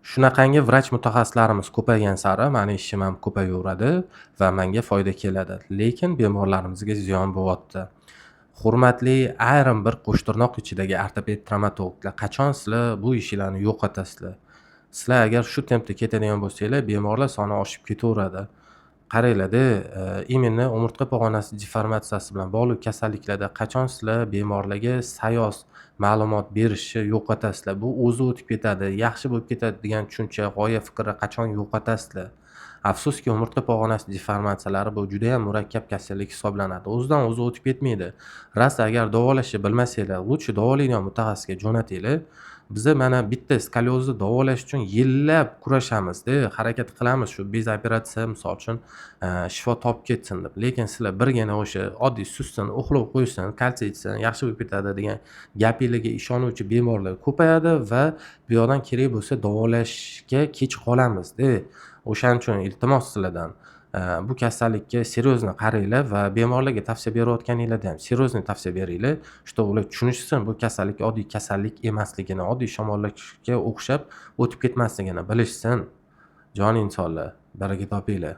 Shunaqangi vrach mutaxassislarimiz ko'paygan sari mani ishim ham ko'payaveradi va manga foyda keladi. Lekin bemorlarimizga ziyon bo'lyapti. Hurmatli ayrim bir qo'shtirnoq ichidagi ortoped travmatologlar, qachon sizlar bu ishinglarni yo'qotasizlar? Sizlar agar shu tempda ketadigan bo'lsanglar, bemorlar soni oshib ketaveradi. Qaranglar-da, именно umurtqa pog'onasi deformatsiyasi bilan bog'liq kasalliklarda qachon sizlar bemorlarga sayoz ma'lumot berishni yo'qotasizlar? Bu o'zi o'tib ketadi, yaxshi bo'lib ketadi degan tushuncha, g'oya, fikrni qachon yo'qotasizlar? Afsuski, umurtqa pog'onasi deformatsiyalari bu judayam murakkab kasallik hisoblanadi. O'zidan o'zi o'tib ketmaydi. Rost, agar davolashni bilmasanglar, лучше davolaydigan mutaxassisga jo'natinglar. Biza mana bitta skoliozni davolash uchun yillab kurashamizda, harakat qilamiz shu без operatsiya, misol uchun, shifo topib ketsin deb. Lekin sizlar birgina o'sha oddiy sustsin, uxlab qo'ysin, kalsiy ichsin, yaxshi bo'lib ketadi degan gapinglarga ishonuvchi bemorlar ko'payadi va bu yoqdan kerak bo'lsa davolashga kech qolamizda. O'shaning uchun iltimos sizlardan, bu kasallikka серьезно qaranglar va bemorlarga tavsiya berayotganinglarda ham серьезный tavsiya beringlar, что ular tushunishsin, bu kasallik oddiy kasallik emasligini, oddiy shamollashga o'xshab o'tib ketmasligini bilishsin. Jon insonlar, baraka topinglar.